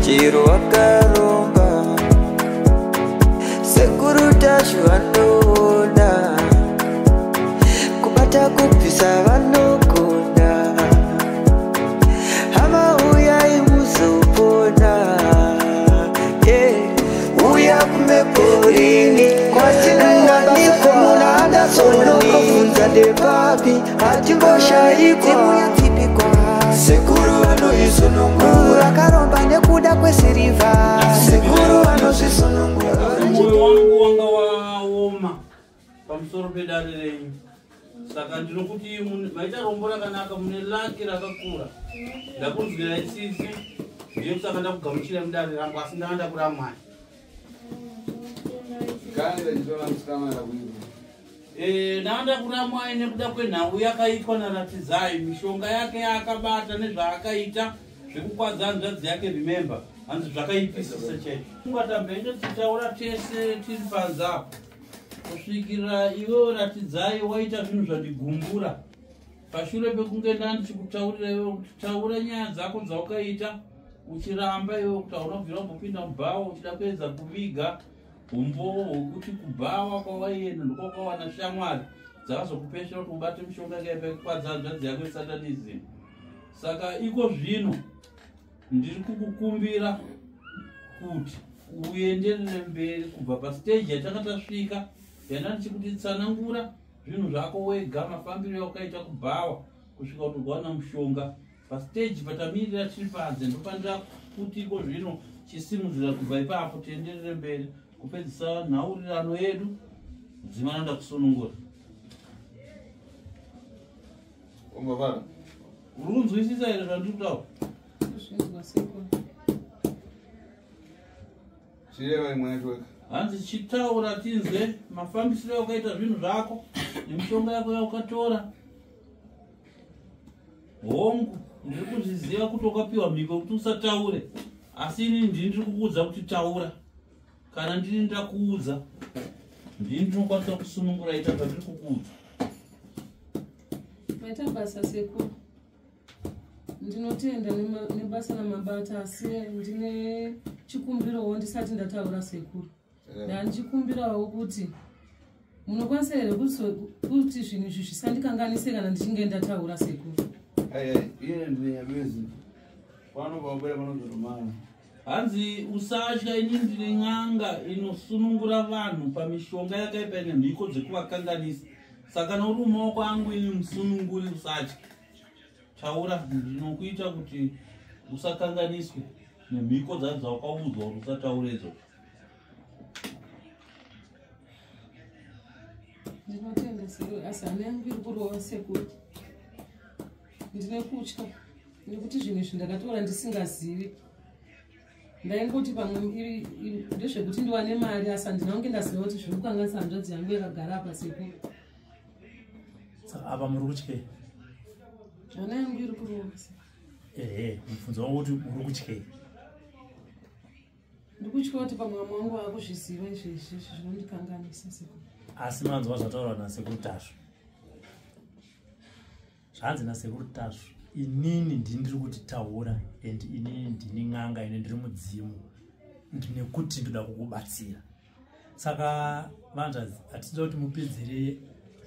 Chero wakaromba, Sekuru Tasvu vanoona, kubata kubvisa vanogona. Hama uyai muzopona, yeah. Uya kumeporini kwatinowanikwa muna Anderson, ndepapi hatimboshaikwa. Sekuru vanoisunungura, akaromba nekuda kwesirivha. Sekuru vanozvisunungura. Moyo wangu wanga waoma pamusoro pedare renyu, saka ndinokuti maita rombo rakanaka, mune laki rakakura. Ndakunzwirai tsitsi, ndiyo saka ndakugamuchira mudare rangu, asi ndanga ndakuramwai. Ndanga ndakuramwai nekuda kwenhau yakaitwa naRatidzai, mishonga yake yaakabata nezvaakaita zvekukwadza hanzvadzi yake. Remember, hanzi zvakaipisisa chaizvo. Ungatambenge tichitaura tese tiri panze apo kusvikira iwewe Ratidzai waita zvinhu zvandigumbura, pashure pekunge ndandichikutaurira iwewe kuti taura nyaya dzako dzaukaita, uchiramba iwewe kuti hauna kubvira wambopinda mubhawa, uchida kuedza kuviga umbowo hwekuti kubhawa kwawaienda ndokwakawana shamwari dzakazokupeshera kuti ubate mishonga yakaipa yekukwadza hanzvadzi yako yesatanism. Saka iko zvino ndiri kukukumbira kuti uenderere mberi kubva pasiteji yatanga tasvika, yanda ndichikuti tsanangura zvinhu zvako wega, mafambiro yaukaita kubhawa kusvika kuti ugawana mushonga. Pasiteji patamirira tiri panze ndopandira kuti iko zvino chisimudzira kubva ipapo, tienderere mberi kupedzisa nhaurirano yedu. Dzimana ndakusunungura. Uri kunzwisisa here zvandiri kutaura? Hanzi chitaura tinzwe mafambisiro aukaita zvinhu zvako nemishonga yako yaukatora. Hongu, ndiri kuzviziva kuti wakapiwa mhiko kuti usataure, asi inini ndini ndiri kukuudza kuti taura. Kana ndini ndakuudza, ndini ndinokwanisa kusunungura. Ita zvandiri kukuudza. Maita basa sekuru, ndinotenda nebasa ramabata, asi ndine chikumbirawo ndisati ndataura sekuru. Ndandichikumbirawo kuti munokwanisa here kuti zvinhu izvi zvisandikanganise kana ndichinge ndataura sekuru? Hanzi usatya, ini ndine n'anga inosunungura vanhu pamishonga yakaipa ine mhiko dzekuvakanganisa, saka nouri mumaoko angu ini musununguri. Usatya, taura, ndinokuita kuti usakanganiswe nemhiko dzacho dzawakaudzwa kuti usataure idzo. Ndinotenda sekuru, asi hana yangu iri kurova sekuru. Ndine kutya nekuti zvinhu izvi ndakatora ndisingazivi. Ndaingoti pamwe ndezvekuti ndiwane mari, asi handina kunge ndaziva kuti zviri kukanganisa hanzvadzi yangu yakagara apa sekuru. Saka apa muri kutyei? Hana yangu iri kurova. Ehe, mubvunzo wangu kuti muri kutyei? Ndikutya kuti pamwe vamwe vangu vaakuzviziva izvezvi, zvinondikanganisa sekuru. Asi manzwa zvataurwa nasekuru Tasvu, zvanzi nasekuru Tasvu, inini ndini ndiri kuti taura, and inini ndini n'anga, ine ndiri mudzimu, nekuti ndoda kukubatsira. Saka vanzvadzi, hatinoda kuti mupedzere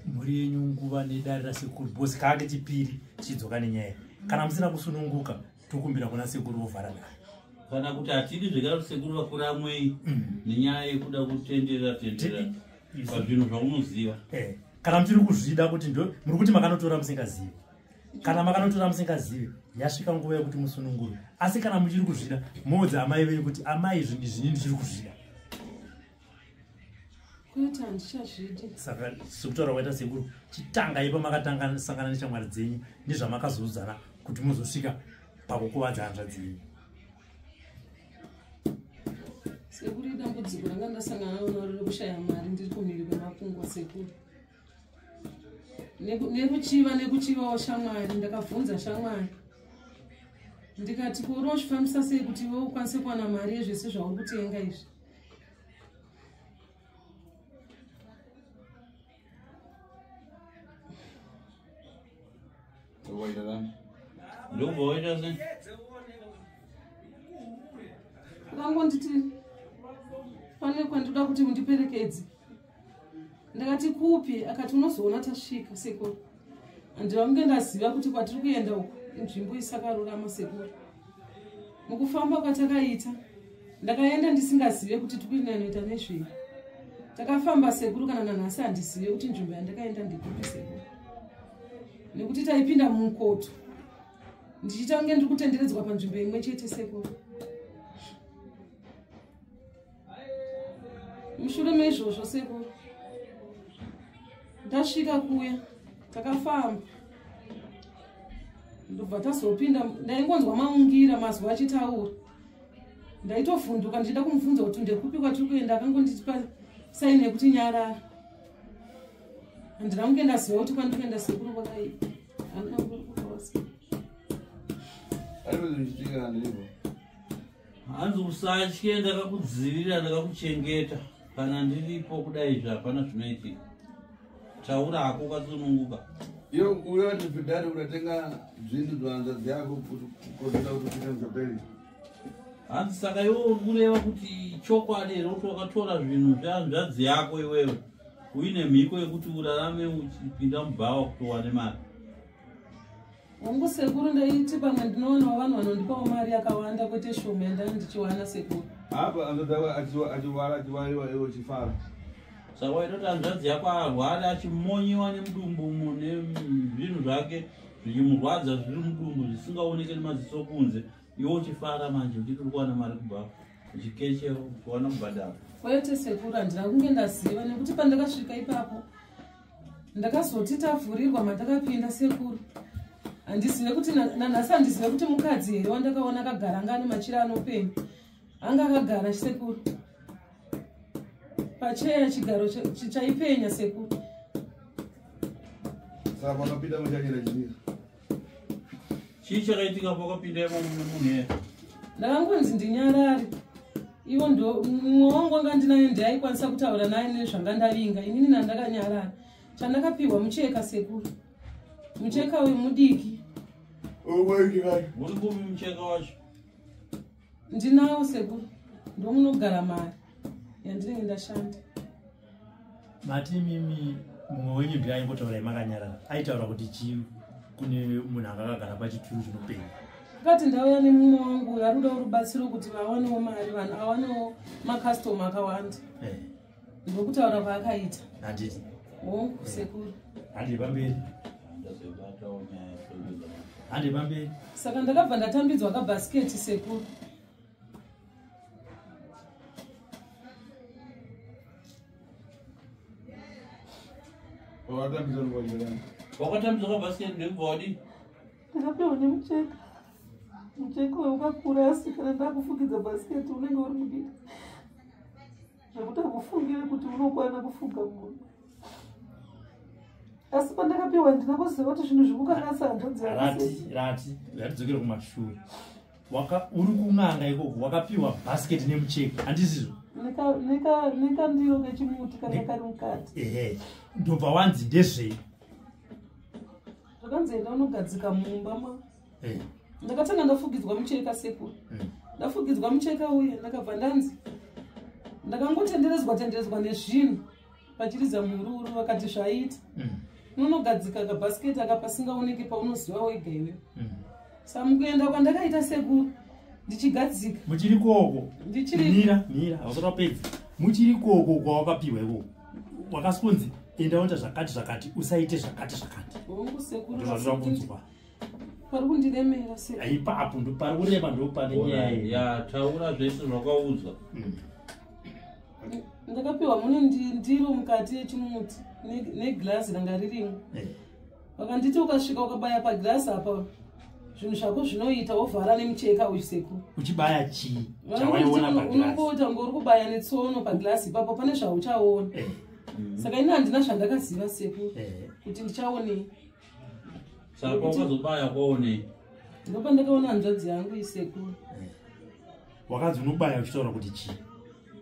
mhuri yenyu nguva nedare rasekuru, because kaake chipiri tichidzoka nenyaya. Kana musina kusununguka, tokumbira kuna sekuru vovhara dare. Kana kuti hatidi zvekare kuti sekuru vakuramwei nenyaya yekuda kutenderera tenderera pazvinhu zvaunoziva. Kana muchiri kuzvida kuti ndo muri kuti makanotora musingazivi, kana makanotora musingazivi, yasvika nguva yekuti musunungurwe. Asi kana muchiri kuzvida, moudza amai venyu kuti amai, zvinhu izvini ndichiri kuzvida. Kwete, handichazvidi. Saka sekutaura kwaita sekuru, chitangai pamakatanga sangana neshamwari dzenyu nezvamakazoudzana kuti muzosvika pakukuvadza hanzvadzi yenyu. Sekuru, idambudziko ranga ndasangana naro rekushaya mari ndiri kumhiri kwemakungwa sekuru. Nekuchiva, nekuchivawo shamwari. Ndakabvunza shamwari ndikati, ko uri uchifambisa sei kuti iwe ukwanise kuwana mari yezvese zvauri kutenga izvi? Ndobva waita sei? Akangonditi pane kwandoda kuti mundiperekedze. Ndakati kupi? Akati unozoona tasvika sekuru. Handina kunge ndaziva kuti kwatiri kuenda uku inzvimbo isakarurama sekuru. Mukufamba kwatakaita ndakaenda ndisingazive kuti tiri kunoita nezvei. Takafamba sekuru, kana nanhasi handizive kuti nzvimbo yandakaenda ndikupi sekuru, nekuti taipinda mumukoto ndichiita kunge ndiri kutenderedzwa panzvimbo imwe chete sekuru. Mushure meizvozvo sekuru, ndasvika kuya takafamba ndobva tazopinda. Ndaingonzwa maungira mazwi achitaura, ndaitovhunduka ndichida kumubvunza kuti ndekupi kwatiri kuenda. Akangonditipa saini yekuti nyarara. Handina kunge ndaziva kuti kwandiri kuenda sekuru kwakaipa. Handina kurosa. Hanzi usatye, ndakakudzivirira, ndakakuchengeta. Kana ndiripo kudai izvi hapana zvinoitika. Taura hako ukasununguka. Iwe urati bhidhari unotenga zvinhu zvahanzvadzi yako kuti kukodzera kuti upinde muzvabheri. Hanzi saka iwe uri kureva kuti chokwadi here kuti wakatora zvinhu zvehanzvadzi yako iwewe uine mhiko yekuti urarame uchipinda mubhawa kuti uwane mari? Hongu sekuru, ndaiti pamwe ndinoonawo vanhu vanondipawo mari yakawanda kwete shoma yandanga ndichiwana sekuru. Apa hanzvadzi yako achiwara, achiwaiwa, iwe uchifara. Saka waita kuti hanzvadzi yako arware achimonyiwa nemudumbu umu nezvinhu zvake zvichimurwadza zviri mudumbu zvisingaoneke nemaziso kunze, iwe uchifara manje uchiti uri kuwana mari kubva uchikeche uchiwana kubhadhara? Kwete sekuru, handina kunge ndaziva, nekuti pandakasvika ipapo ndakazoti tavhurirwa matakapinda sekuru. Handizive kuti nanhasi handizive kuti mukadzi here wandakaona akagara, anga ane machira anopenya, anga akagara sekuru pacheya, chigaro chaipenya sekuru. Saka pakapinda muchanyira chimira. Chii chakaitika pakapinda imomo nemunhu here? Ndakangonzi ndinyarare. Ivo ndo mumwe wangu anga ndinaye, ndiaikwanisa kutaura naye nezvanga ndavinga. Inini nandakanyarara. Chandakapiwa mucheka sekuru, mucheka uyu mudiki. Uri kupi mucheka wacho? Ndinawo sekuru, ndomunogara mari yandinenge ndashanda. Mati mimi mumwe wenyu ndiye aingotaura makanyarara. Aitaura kuti chii kune munhu anga akagara pachituru chinopenya? Akati ndauya nemumwe wangu uyu ari kudawo rubatsiro kuti vawanewo mari, vanhu awanewo makastoma akawanda. Ndokutaura kwaakaita. Handiti? Hongu sekuru. Handi pamberi. Ndazobatawo nyaya. Handi pamberi. Saka ndakabva ndatambidzwa kabhasiketi sekuru. Wakatambisa nokwajerani. Wakatambidzwa kabhasiketi ndekubva wadii? Ndakapiwa nemucheka. Mucheka uyu wakakura, asi kana ndakufukidza bhasiketi unenge uri mudiki zvekuti hakufungire kuti unokwana kufuga munhu. Asi pandakapiwa handina kuziva kuti zvinhu zvikukanganisa hanzvadzi yangu. Rati rati ratidzokere kumashure. Waka uri kun'anga ikoko, wakapiwa bhasiketi nemucheka, handisizvo? Nekandiro kechimuti kanga kari mukati. Ehe, ndobva wanzi ndezvei? Zvakanzi enda unogadzika mumba ma ndakatanga ndafugidzwa mucheka sekuru. Ndafugidzwa mucheka uye ndakabva ndanzi ndakangotenderedzwa tenderedzwa nezvinhu pachiridza mururu. Vakati zvaita, unonogadzika kabhasiketi aka pasingaoneki paunoziva wega iwe. Saka mukuenda kwandakaita sekuru ndichigadzika Muchiri koko? Ndichiri. Mira, mira, hausati wapedza. Muchiri koko kwawakapiwa ikoko, wakasikonzi enda unoita zvakati zvakati, usaite zvakati zvakati? Hongu sekuru. Ndozvazvira kunzwa. Pari kundiremera sekuru. Ipapo ndo pari kurema, ndo pane nyaya. Ya, taura zvese zvakaudzwa. Ndakapiwa mune ndiro mukati yechimuti negirazi ranga ririmo. Vakanditi ukasvika ukabaya pagirasi apa zvinhu zvako zvinoita, wovhara nemucheka uyu sekuru. Uchibaya chii chawaiona pagirasi? Unongoita kunge uri kubaya netsono pagirasi ipapo, pane zvauchaona. Saka ini handina zvandakaziva sekuru kuti ndichaonei. Saka pawakazobaya kwaonei? Ndopandakaona hanzvadzi yangu isekuru. Wakanzi unobaya uchitaura kuti chii?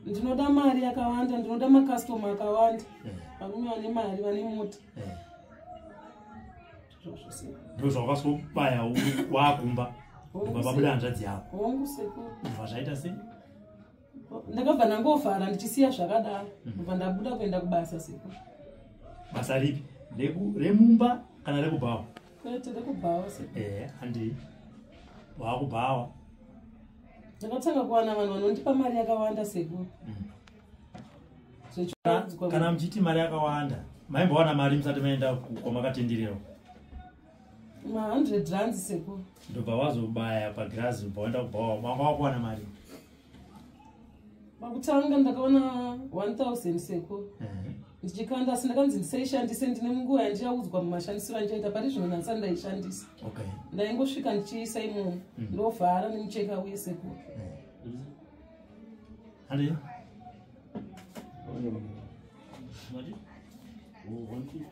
Ndinoda mari yakawanda, ndinoda makastoma akawanda, varume vane mari, vane mota. Izvozvo sekuru. Ndo zvawakazobaya wakumba, Hongu, ndobva pabuda hanzvadzi yako? Hongu sekuru. Ndobva zvaita sei? Ndakabva ndangovhara ndichisiya zvakadaro, ndobva ndabuda kuenda kubasa sekuru. Basa ripi? Remumba kana rekubhawa? Kwete, rekubhawa sekuru. Handi wakubhawa. Ndakatanga kuwana vanhu vanondipa mari yakawanda sekuru. Kana muchiti mari yakawanda, maimbowana mari musati maenda kwamakatendererwa? Ma100 rands sekuru. Ndobva wazobaya pagirazi, ubva waenda kubhawa, wanga wakuwana mari? Pakutanga ndakaona 1000 sekuru ndichikanda, asi ndakanzi ndisaishandise, ndine nguva yandichaudzwa mumashandisiro andichaita. Pari zvino nhasi ndaishandisa. Ndaingosvika ndichiisa imomo, ndovhara nemucheka uye sekuru. Handi Mari? Oh, 150.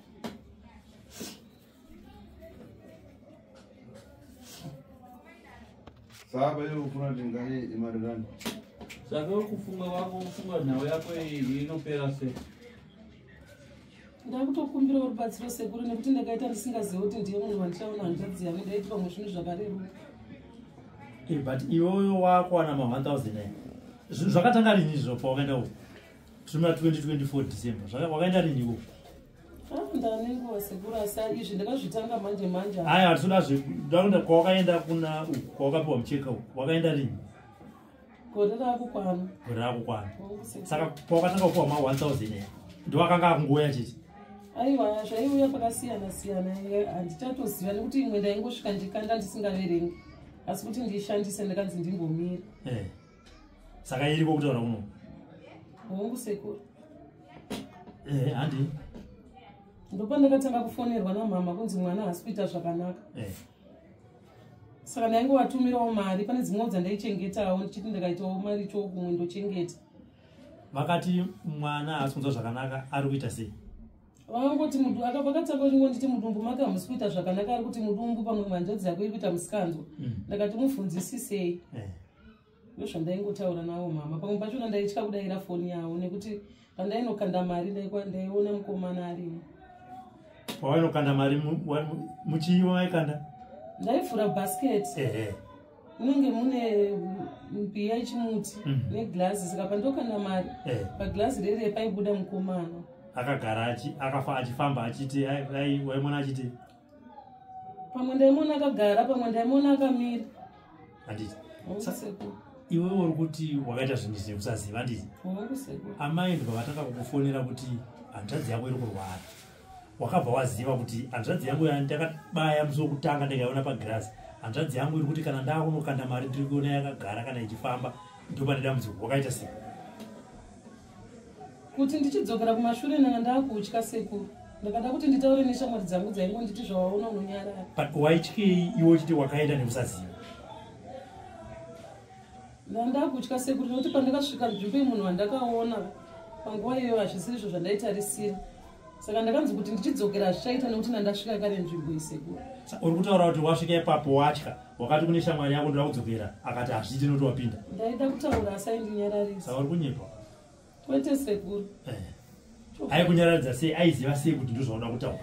Saka iwe ufuna kuti ngani imari rani? Saka kufunga wako, kufunga nhau yako iyi inopera sei? Ndakutokumbirawo rubatsiro sekuru, nekuti ndakaita ndisingazivi kuti ndiye munhu wandichaona hanzvadzi yangu. Ndaiti pamwe zvinhu zvakareruka. But iwewe wakuwana ma1000 aya, zvakatanga rini izvo pawakaenda uko? Tiri muna 2024 December. Wakaenda rini ikoko? Ah, ndane nguva sekuru, asi izvi ndakazvitanga manje manje. Aya, hatitoda zve kwawakaenda kuna uku kwawakapiwa mucheka uku, wakaenda rini? Gore raakukwana. Gore rakukwana. Hongu, sekuru. Saka pawakatanga kupiwa ma1000 aya, ndowakanga akungouya chete? Aiwa, zvaiuya pakasiyana siyana. Handichatoziva nekuti imwe ndaingosvika ndikanda ndisingaverengi, asi kuti ndiishandise ndakanzi ndimbomira. Saka iriko kutaura kuno? Hongu sekuru. Handi. Ndopandakatanga kufonerwa namama kunzi mwana haasi kuita zvakanaka. Saka ndaingovatumirawo mari, pane dzimwewo dzandaichengetawo ndichiti ndikaitawo mari cho kumwe ndochengeta. Vakati mwana haasi kunzwa zvakanaka, ari kuita sei? Vakangoti vakatanga kungonditi mudumbu make hamusi kuita zvakanaka, ari kuti mudumbu pamwe hanzvadzi yako iri kuita musikanzwa. Ndakati mubvunzisisei. Ndozvandaingotaura navo mama. Pamwe pachona ndaitya kudayira foni yavo nekuti pandainokanda mari ndaiona mukomana arimo. Pawainokanda mari muchii waikanda? Ndaivhura bhasiketi, munenge mune mbiya yechimuti negirazi, saka pandokanda mari pagirazi rere paibuda mukomana. Akagara akafa achifamba achiti waimona achiti? Pamwe ndaimuona akagara, pamwe ndaimuona akamira. Handiti? Hongu sekuru. Iwewe uri kuti wakaita zvinhu izvi nekusaziva, handiti? Hongu sekuru. Amai ndobva vatanga kukufonera kuti hanzvadzi yako iri kurwara, wakabva waziva kuti hanzvadzi yangu yandakabaya musi wekutanga ndikaiona pagirazi, hanzvadzi yangu iri kuti kana ndaakunokanda mari ndiri kuona yakagara kana ichifamba, ndopane dambudziko. Wakaita sei? Kuti ndichidzokera kumashure ndanga ndaakutya sekuru. Ndakada kuti nditaure neshamwari dzangu dzaingonditi zvawaona unonyarara. But waityei iwe uchiti wakaenda nekusaziva? Ndandakutya sekuru nekuti pandakasvika nzvimbo yemunhu wandakaona panguva iyoyo hazvisiri izvo zvandaitarisira, saka ndakanzi kuti ndichidzokera hazvichaita nekuti ndandasvika kare nzvimbo iyi sekuru. Uri kutaura kuti wasvika ipapo watya, wakati kune shamwari yako ndoda kudzokera, akati hazviiti nekuti wapinda. Ndaida kutaura asi aindinyararisa. Saka uri kunyepa. Kwete sekuru. Aikunyararidza sei? Aiziva sei kuti ndozvauda kutaura?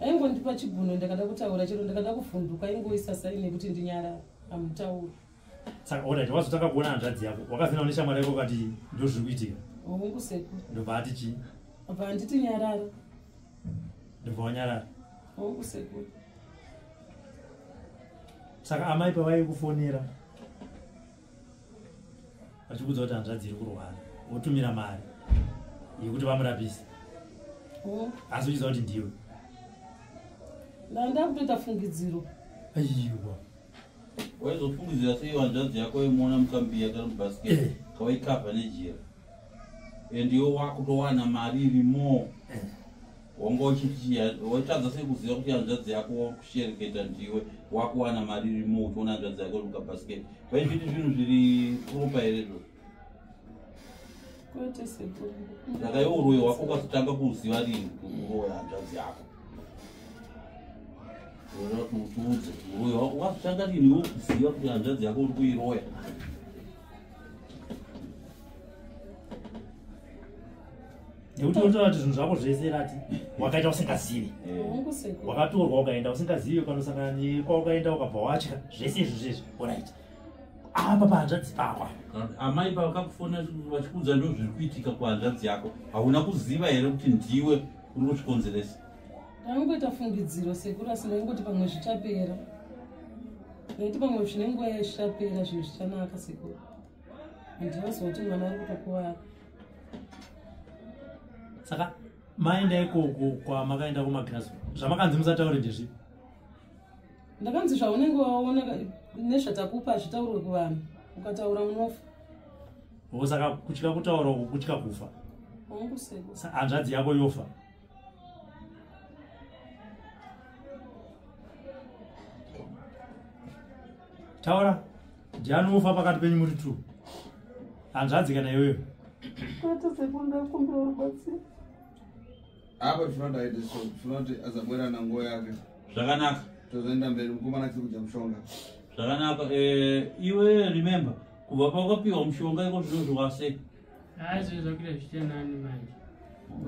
Aingondipa chiguno ndakada kutaura, chero ndakada kuvhunduka aingoisa saini yekuti ndinyarara, hamutauri. Saka alright, wazotanga kuona hanzvadzi yako, wakazina une shamwari yako ukati ndozviri kuitika? Hongu sekuru. Ndobva ati chii? Abva handiti nyarara. Ndobva wanyarara? Hongu sekuru. Saka amai pavaikufonera vachikuudza kuti hanzvadzi iri kurwara, wotumira mari yekuti vamurapise, Hongu. asi uchiziva kuti ndiwe? Ndandakutoita fungidziro. Aiwa. Waizofungidzira sei hanzvadzi yako imuona mukambiya kari mubhasiketi kawaikavha nejira, and iwe wakutowana mari irimo, wanga uchiti waitadza sei kuziva kuti hanzvadzi yako wakushereketa ndiwe wakuwana mari irimo, uchiona hanzvadzi yako iri mukabhasiketi? Vaizviti zvinhu zviri proper here izvozvo? Kwete sekuru. Saka iwe uroyi hwako ukazotanga kuziva rini kuti uroya hanzvadzi yako? Unoda kuti utiudze uroyi hwako ukazotanga rini iwe kuziva kuti hanzvadzi yako uri kuiroya? Nekuti unotaura kuti zvinhu zvako zvese rati wakaita usingazivi. Hongu sekuru. Wakatorwa ukaenda usingazivi, ukanosangana nekwaukaenda ukabva watya, zvese izvo zvezvo. Alright, Apa pahanzvadzi pako. Amai pavakakufona vachikuudza ndo zviri kuitika kuhanzvadzi yako, hauna kuziva here kuti ndiwe uri kuzvikonzeresa? Ndaingoita fungidziro sekuru, asi ndaingoti pamwe zvichapera. Ndaiti pamwe zvine nguva zvichapera, zvinhu zvichanaka sekuru. Handinoziva kuti mwana ari kutokuvara. Saka maenda ikoko kwamakaenda kumagirazi, zvamakanzi musataure ndezvipi? Ndakanzi zvaunenge waona nezvatakupa hazvitaurwe kuvanhu, ukataura unofa. Saka kutya kutaura uku kutya kufa. Hongu sekuru. Hanzvadzi yako yofa. Taura, ndiani ufa pakati penyu muri two? Hanzvadzi kana iwewe? Kwete sekuru, ndakumbira rubatsiro. Apa tinoda aite so, tinoti azabwera nanguva yake. Zvakanaka. Tozoenda mberi, mukomana achiri kudya mushonga. Zvakanaka. Iwe remember, kubva pawakapiwa mushonga iko zvino zvawaseka. Hayi, zvakuita zviita nani manje.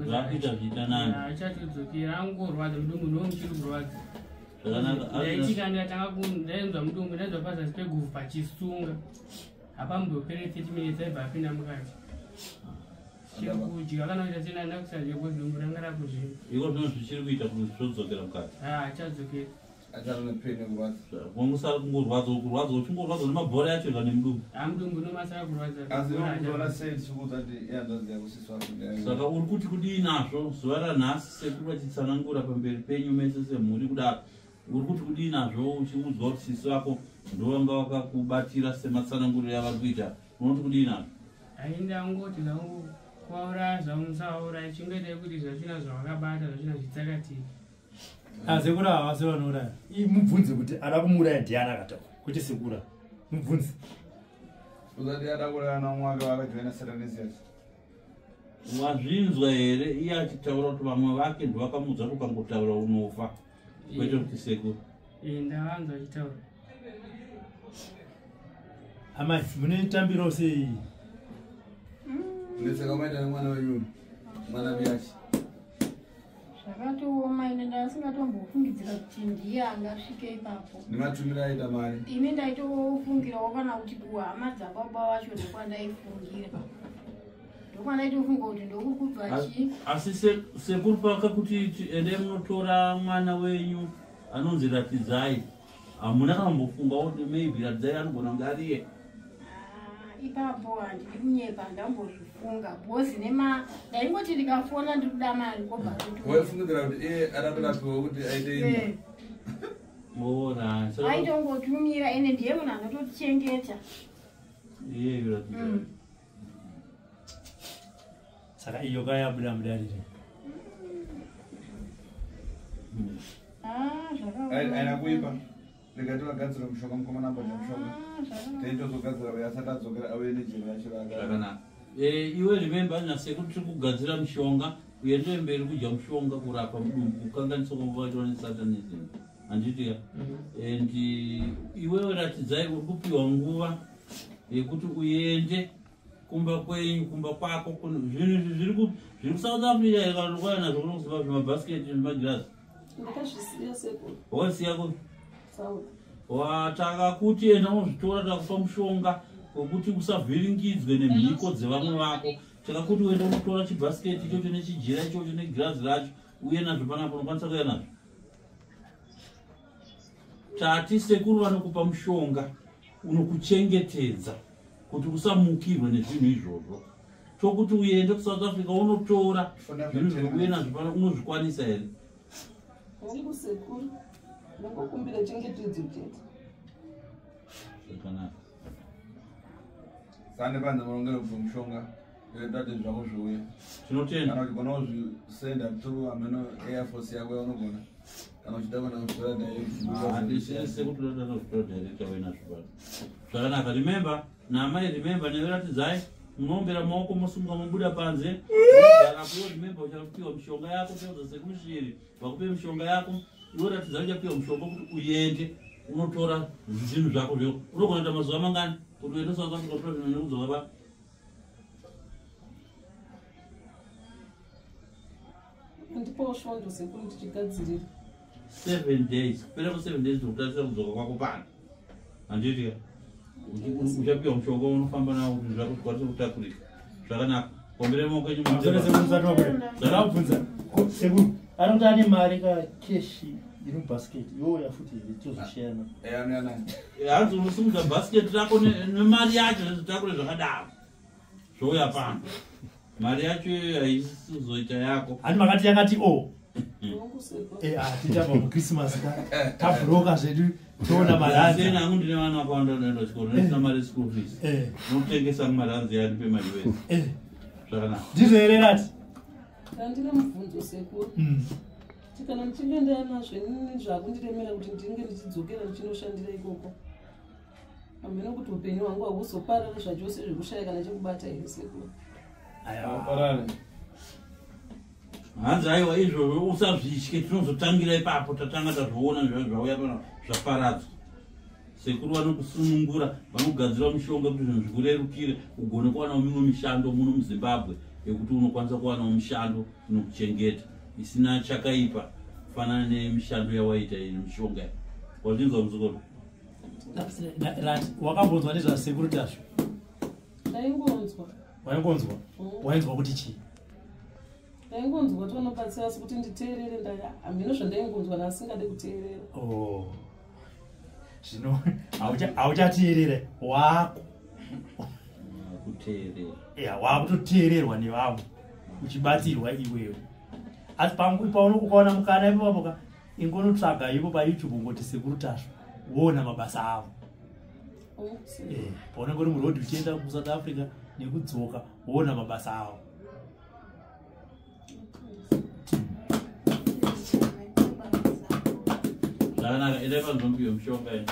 Zvakuita zviita nani. Achatodzokera angorwadza mudumbu, ndomuchiri kurwadza. Zvakanaka. Ndaitika ndatanga ndainzwa mudumbu, ndainzwa pazasi peguvhu pachisunga. Hapambopere 30 minutes aibva apinda mukati. Chiri kudya kana kuita sena ndakusadya because dumbu ranga rakuzvimba. Iko zvino zvichiri kuita kuti zvodzokera mukati. Achadzokera. Achari nepain yekurwadza. Wangosara kungorwadza, kurwadza uchingorwadza nemabhora yacho ika nemudumbu. Mudumbu unomasara kurwadza. Asi unoona sei tichikuudza kuti ihanzvadzi yako sisi wako ndiani? Saka uri kuti kudii nazvo zuva ranhasi sekuru vachitsanangura pamberi penyu mese semhuri kudaro? Uri kuti kudii nazvo uchiudzwa kuti sisi vako ndovanga vakakubatira sematsananguriro yavari kuita? Unoti kudii nazvo? Haindangoti zvangu kuvauraya zvangu musavauraya, chingoitai kuti zvachina zvavakabata zvachina zvitsakatiki. Sekuru havasi vanouraya. Mubvunze kuti ada kumuuraya ndiani akataura, kwete sekuru. Mubvunze. Uzati ada kuuraya namwe wake vakajoina Satanism. Wazvinzwa here iye achitaura kuti vamwe vake ndovakamuudza kuti ukangotaura unofa, kwete kuti sekuru? Ndavanzwa achitaura. Amai, munetambiro sei? Ndetseka maita nemwana wenyu, mwana biyachi. Zvakatooma, ine ndasingatombofungidzira kuti ndiye angasvike ipapo. Nematumiro aita mari. Ini ndaitofungirawo kana kuti kuhama dzababa vacho ndokwandaifungira. Ndokwandaitofunga kuti ndokuri chii. Asi sekuru pakakuti endai munotora mwana wenyu anonzi Ratidzai, hamuna kambofunga kuti maybe Ratidzai anogona kunge ariye? Ipapo handidi kunyepa, ndambozvifunga bhozi nema ndaingoti ndikafona ndiri kuda mari kobva. Waifungidzira kuti iye aratorapiwa kuti aite imba. Ora. Aitongotumira, ende ndiye munhu anototichengeta. Iye Ratidzai. Saka iyo kayabuda mudarire. Aina kuipa. Ndikati vagadzira mushonga, mukomana ambodya mushonga. Teitozogadzira uyo asati adzokera auye nejeri yacho raaka. Zvakanaka. Iwe remember, nasekuru tiri kugadzira mushonga, uende mberi kudya mushonga kurapa mudumbu kukanganisa kwavaitwa nesatanism, handiti ya? And iwewe Ratidzai uri kupiwa nguva yekuti uende kumba kwenyu, kumba kwako. Zvinhu izvi zviri kuSouth Africa here kana kwaya nazvo kuno kuZimbabwe, zvimabhasiketi nemagirazi? Ndakazvisiya sekuru. Wakasiya kupi? South. Wataka kuti enda unozvitora, takupa mushonga wekuti usavhiringidzwe nemhiko dzevamwe vako. Takakuti uende unotora chibhasiketi ichocho nechijira ichocho negirazi racho uye nazvo panapa. Unokwanisa kuuya nazvo? Tati sekuru vanokupa mushonga unokuchengetedza kuti usamukirwe nezvinhu izvozvo. Tokuti uende kuSouth Africa unotora zvinhu zvekuuye nazvo pano. Unozvikwanisa here? Hongu sekuru, ndangokumbira chengetedzo chete. Zvakanaka. Sande panze murongero kubva mushonga. Yoita kuti zvako zviuye. Tinotenda. Kana uchigona kuzvisenda through ameno Air Force yako yaunogona. Kana uchida kuenda kuzvitora direct. Handisi sekuti unoda kuzvitora direct auye nazvo pano. Zvakanaka. Remember namai, remember neveratidzai, munoombera maoko, mosimuka, mobuda panze. Garapo. Remember, uchapiwa mishonga yako, peudza sekushiri vakupe mishonga yako. Iwe Ratidzai uchapiwa mushonga kuti uende unotora zvinhu zvako zveko. Unogona kuita mazuva mangani kuti uende South Africa utora zvinhu nekudzoka pa? Ndipowo svondo sekuru, ndichigadzirira. 7 days. Kupera ku 7 days ndokutarisira kudzoka kwako pano, handiti? Uchapiwa mushonga unofamba nawo kuti zvako zvikwanise kutakurika zvakanaka. Kombere maoko enyu. Ndakabvunza sekuru anoti ane mari ka keshi iri mubhasiketi iwouya futi tozosheyana. Hanzi unosimudza bhasiketi rako nemari yacho zvitakure zvakadaro zvouya pano. Mari yacho iyoyo haisizoita yako. Handi makati yakati o titamba muchristmas tabroka zvedu toona maranzi. Hangu ndine vana vakawanda vanoenda chikoro ndisina mari school fees. Unotengesa maranzi yandipe mari wese. Zvakanaka. Ndizvo here rati? Ndandine mubvunzo sekuru. Kana ndichinge ndainazvo inini zvakundiremera kuti ndinge ndichidzokera ndichinoshandira ikoko. Hameno kuti upenyu hwangu hahuzoparara zvachose zvekushaya kana chekubata here sekuru. Hanzi aiwa izvozvo usazvitye, tinozotangira ipapo tatanga tazviona zvauya pano zvaparadzwa. Sekuru vanokusunungura, vanogadzira mishonga kuti zvinhu zvikurerukire ugone kuwanawo mimwe mishando muno muZimbabwe yekuti unokwanisa kuwanawo mishando inokuchengeta isina chakaipa kufanana nemishando yawaita iyi mishonga. Wazvinzwa muzukuru? Wakambonzwa nezvasekuru Tasvu? Ndaingonzwa. Waingonzwa? Wainzwa kuti chii? Ndaingonzwa kuti vanobatsira asi kuti nditeerere hameno zvandaingonzwa naasingade kuteerera. Oh. Zvino hauchateerere wako. Kuteerera. Yeah, wakutoteererwa nevamwe uchibatsirwa iwewe. Asi pauno ukaona mukana ipapo ka ingonotsvaga ipo paYouTube ungoti Sekuru Tasvu woona mabasa avo. Paunenge uri muroad uchienda kuSouth Africa nekudzoka woona mabasa avo. Zvakanaka, endai panzvimbo yemushonga ino.